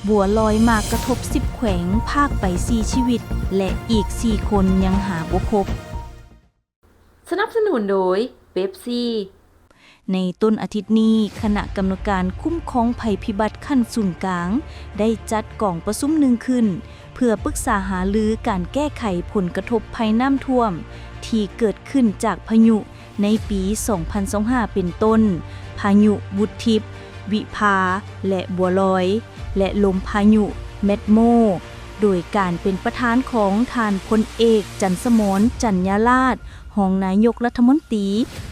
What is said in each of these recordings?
ບົວລອຍ ໝາກກະທົບສິບແຂວງ ພາກໄປສີ່ຊີວິດ ແລະ ອີກສີ່ຄົນຍັງຫາບໍ່ພົບ. ສະໜັບສະໜູນໂດຍ ເປັບຊີ. ໃນຕົ້ນອາທິດນີ້, ຄະນະກຳມະການຄຸ້ມຄອງໄພພິບັດຂັ້ນສູນກາງ ໄດ້ຈັດກອງປະຊຸມໜຶ່ງຂຶ້ນ ເພື່ອປຶກສາຫາລືການແກ້ໄຂຜົນກະທົບໄພນ້ຳຖ້ວມທີ່ເກີດຂຶ້ນຈາກພາຍຸ ໃນປີສອງພັນຊາວຫ້າ ເປັນຕົ້ນ ພາຍຸບຸດທິບ, ວິພາ ແລະ ບົວລອຍ ແລະ ລົມພາຍຸແມັດໂມ, ໂດຍການເປັນປະທານຂອງທ່ານພົນເອກ ຈັນສະໝອນ ຈັນຍາລາດ ຮອງນາຍົກລັດຖະມົນຕີ,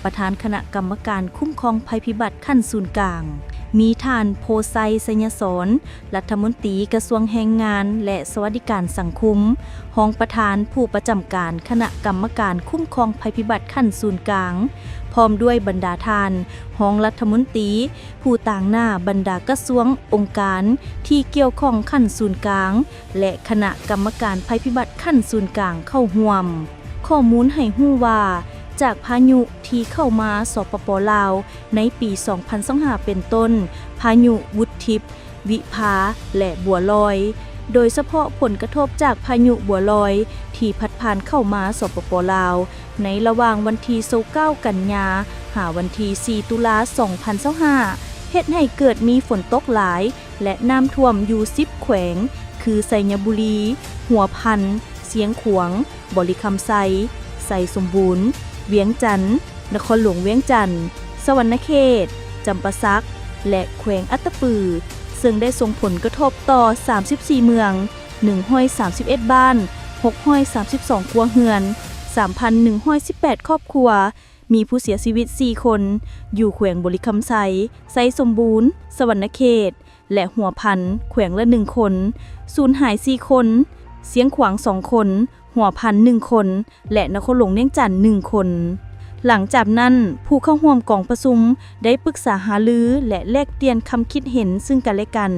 ປະທານຄະນະກຳມະການຄຸ້ມຄອງໄພພິບັດຂັ້ນສູນກາງ, ມີທ່ານ ໂພໄຊ ໄຊຍະສອນ ລັດຖະມົນຕີກະຊວງແຮງງານ ແລະ ສະຫວັດດີການສັງຄົມ, ຮອງປະທານຜູ້ປະຈຳການຄະນະກຳມະການຄຸ້ມຄອງໄພພິບັດຂັ້ນສູນກາງ, ພ້ອມດ້ວຍບັນດາທ່ານຮອງລັດຖະມົນຕີ, ຜູ້ຕາງໜ້າບັນດາກະຊວງ, ອົງການທີ່ກ່ຽວຂ້ອງຂັ້ນສູນກາງ ແລະ ຄະນະກຳມະການໄພພິບັດຂັ້ນສູນກາງເຂົ້າຮ່ວມ. ຂໍ້ມູນໃຫ້ຮູ້ວ່າ, ຈາກພາຍຸທີ່ເຂົ້າມາ ສປປ ລາວ ໃນປີສອງພັນຊາວຫ້າ ເປັນຕົ້ນ ພາຍຸບຸດທິບ, ວິພາ ແລະ ບົວລອຍ, ໂດຍສະເພາະຜົນກະທົບຈາກພາຍຸບົວລອຍທີ່ພັດຜ່ານເຂົ້າມາ ສປປ ລາວ ໃນລະຫວ່າງວັນທີຊາວເກົ້າ ກັນຍາ ຫາວັນທີສີ່ ຕຸລາ ສອງພັນຊາວຫ້າ ເຮັດໃຫ້ເກີດມີຝົນຕົກຫຼາຍ ແລະ ນ້ຳຖ້ວມຢູ່ສິບແຂວງ ຄື ໄຊຍະບູລີ, ຫົວພັນ, ຊຽງຂວາງ, ບໍລິຄຳໄຊ, ໄຊສົມບູນ, ວຽງຈັນ, ນະຄອນຫຼວງວຽງຈັນ, ສະຫວັນນະເຂດ, ຈຳປາສັກ ແລະ ແຂວງອັດຕະປື, ເຊິ່ງໄດ້ສົ່ງຜົນກະທົບຕໍ່ສາມສິບສີ່ເມືອງ, ໜຶ່ງຮ້ອຍສາມສິບເອັດບ້ານ, ຫົກຮ້ອຍສາມສິບສອງຄົວເຮືອນ, ສາມພັນໜຶ່ງຮ້ອຍສິບແປດຄອບຄົວ, ມີຜູ້ເສຍຊີວິດສີ່ຄົນ, ຢູ່ແຂວງບໍລິຄຳໄຊ, ໄຊສົມບູນ, ສະຫວັນນະເຂດ ແລະ ຫົວພັນ ແຂວງລະໜຶ່ງຄົນ, ສູນຫາຍສີ່ຄົນ, ຊຽງຂວາງສອງຄົນ, ຫົວພັນໜຶ່ງຄົນ ແລະ ນະຄອນຫຼວງວຽງຈັນໜຶ່ງຄົນ. ຫຼັງຈາກນັ້ນ, ຜູ້ເຂົ້າຮ່ວມກອງປະຊຸມໄດ້ປຶກສາຫາລື ແລະ ແລກປ່ຽນຄຳຄິດເຫັນເຊິ່ງກັນແລະກັນ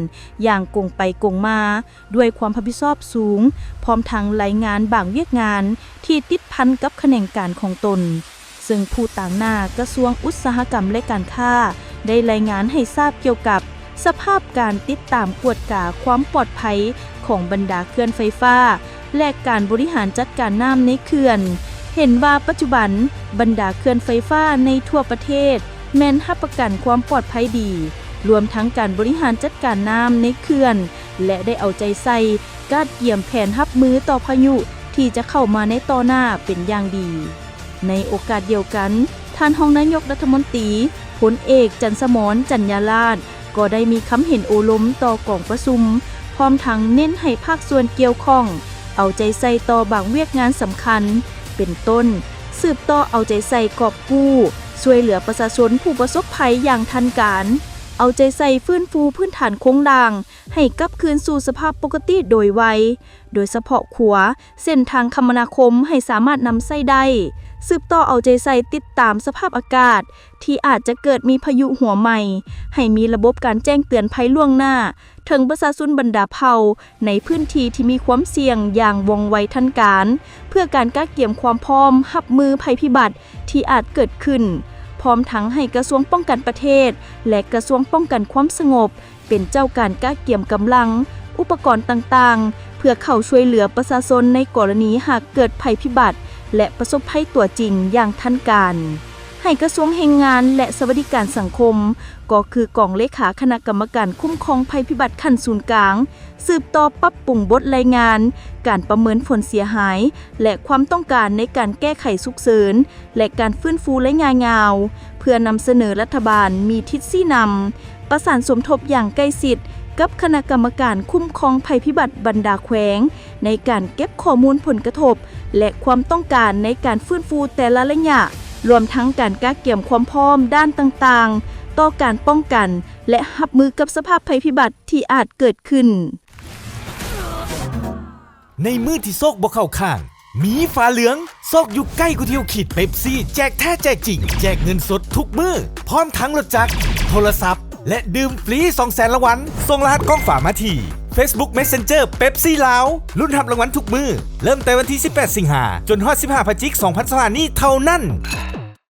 ຢ່າງກົງໄປກົງມາ ດ້ວຍຄວາມຮັບຜິດຊອບສູງ, ພ້ອມທັງລາຍງານບາງວຽກງານທີ່ຕິດພັນກັບຂະແໜງການຂອງຕົນ. ເຊິ່ງຜູ້ຕາງໜ້າກະຊວງອຸດສາຫະກຳ ແລະ ການຄ້າ ໄດ້ລາຍງານໃຫ້ຊາບກ່ຽວກັບສະພາບການຕິດຕາມກວດກາຄວາມປອດໄພຂອງບັນດາເຂື່ອນໄຟຟ້າ ແລະ ການບໍລິຫານຈັດການນ້ຳໃນເຂື່ອນ, ເຫັນວ່າປັດຈຸບັນບັນດາເຂື່ອນໄຟຟ້າໃນທົ່ວປະເທດແມ່ນຮັບປະກັນຄວາມປອດໄພດີ, ລວມທັງການບໍລິຫານຈັດການນ້ຳໃນເຂື່ອນ ແລະ ໄດ້ເອົາໃຈໃສ່ກາດກຽມແຜນຮັບມືຕໍ່ພາຍຸທີ່ຈະເຂົ້າມາໃນຕໍ່ໜ້າເປັນຢ່າງດີ. ໃນໂອກາດດຽວກັນ, ທ່ານຮອງນາຍົກລັດຖະມົນຕີ ພົນເອກ ຈັນສະໝອນ ຈັນຍາລາດ ກໍໄດ້ມີຄຳເຫັນໂອ້ລົມຕໍ່ກອງປະຊຸມ, ພ້ອມທັງເນັ້ນໃຫ້ພາກສ່ວນກ່ຽວຂ້ອງເອົາໃຈໃສ່ຕໍ່ບາງວຽກງານສຳຄັນ, ເປັນຕົ້ນ, ສືບຕໍ່ເອົາໃຈໃສ່ກອບກູ້, ຊ່ວຍເຫຼືອປະຊາຊົນຜູ້ປະສົບໄພຢ່າງທັນການ, ເອົາໃຈໃສ່ຟື້ນຟູພື້ນຖານໂຄງລ່າງໃຫ້ກັບຄືນສູ່ສະພາບປົກກະຕິໂດຍໄວ, ໂດຍສະເພາະຂົວ, ເສັ້ນທາງຄະມະນາຄົມໃຫ້ສາມາດນຳໃຊ້ໄດ້, ສືບຕໍ່ເອົາໃຈໃສ່ຕິດຕາມສະພາບອາກາດທີ່ອາດຈະເກີດມີພາຍຸຫົວໃໝ່, ໃຫ້ມີລະບົບການແຈ້ງເຕືອນໄພລ່ວງໜ້າເຖິງປະຊາຊົນບັນດາເຜົ່າໃນພື້ນທີ່ທີ່ມີຄວາມສ່ຽງຢ່າງວ່ອງໄວທັນການ, ເພື່ອການກະກຽມຄວາມພ້ອມຮັບມືໄພພິບັດທີ່ອາດເກີດຂຶ້ນ, ພ້ອມທັງໃຫ້ກະຊວງປ້ອງກັນປະເທດ ແລະ ກະຊວງປ້ອງກັນຄວາມສະຫງົບ ເປັນເຈົ້າການກະກຽມກຳລັງ, ອຸປະກອນຕ່າງໆ ເພື່ອເຂົ້າຊ່ວຍເຫຼືອປະຊາຊົນໃນກໍລະນີຫາກເກີດໄພພິບັດ ແລະ ປະສົບໄພຕົວຈິງຢ່າງທັນການ. ໃຫ້ກະຊວງແຮງງານ ແລະ ສະຫວັດດີການສັງຄົມ, ກໍຄືກອງເລຂາຄະນະກຳມະການຄຸ້ມຄອງໄພພິບັດຂັ້ນສູນກາງ, ສືບຕໍ່ປັບປຸງບົດລາຍງານການປະເມີນຜົນເສຍຫາຍ ແລະ ຄວາມຕ້ອງການໃນການແກ້ໄຂສຸກເສີນ ແລະ ການຟື້ນຟູໄລຍະຍາວ ເພື່ອນຳສະເໜີລັດຖະບານມີທິດຊີ້ນຳ, ປະສານສົມທົບຢ່າງໃກ້ຊິດກັບຄະນະກຳມະການຄຸ້ມຄອງໄພພິບັດບັນດາແຂວງ ໃນການເກັບຂໍ້ມູນຜົນກະທົບ ແລະ ຄວາມຕ້ອງການໃນການຟື້ນຟູແຕ່ລະໄລຍະ, ລວມທັງການກະກຽມຄວາມພ້ອມດ້ານຕ່າງໆ ຕໍ່ການປ້ອງກັນ ແລະ ຮັບມືກັບສະພາບໄພພິບັດທີ່ອາດເກີດຂຶ້ນ. ໃນມື້ທີ່ໂຊກບໍ່ເຂົ້າຂ້າງ, ມີຟ້າເຫຼືອງ, ໂຊກຢູ່ໃກ້ກວ່າທີ່ເຮົາຄິດ. ເປັບຊີ ແຈກແທ້ແຈກຈິງ, ແຈກເງິນສົດທຸກມື້, ພ້ອມທັງລົດຈັກ, ໂທລະສັບ ແລະ ດື່ມຟຣີສອງແສນລາງວັນ. ສົ່ງລະຫັດກ້ອງຝາມາທີ່ Facebook Messenger ເປັບຊີລາວ. ລຸ້ນຮັບລາງວັນທຸກມື້, ເລີ່ມແຕ່ວັນທີສິບແປດ ສິງຫາ ຈົນຮອດສິບຫ້າ ພະຈິກ ສອງພັນຊາວຫ້າ ນີ້ເທົ່ານັ້ນ.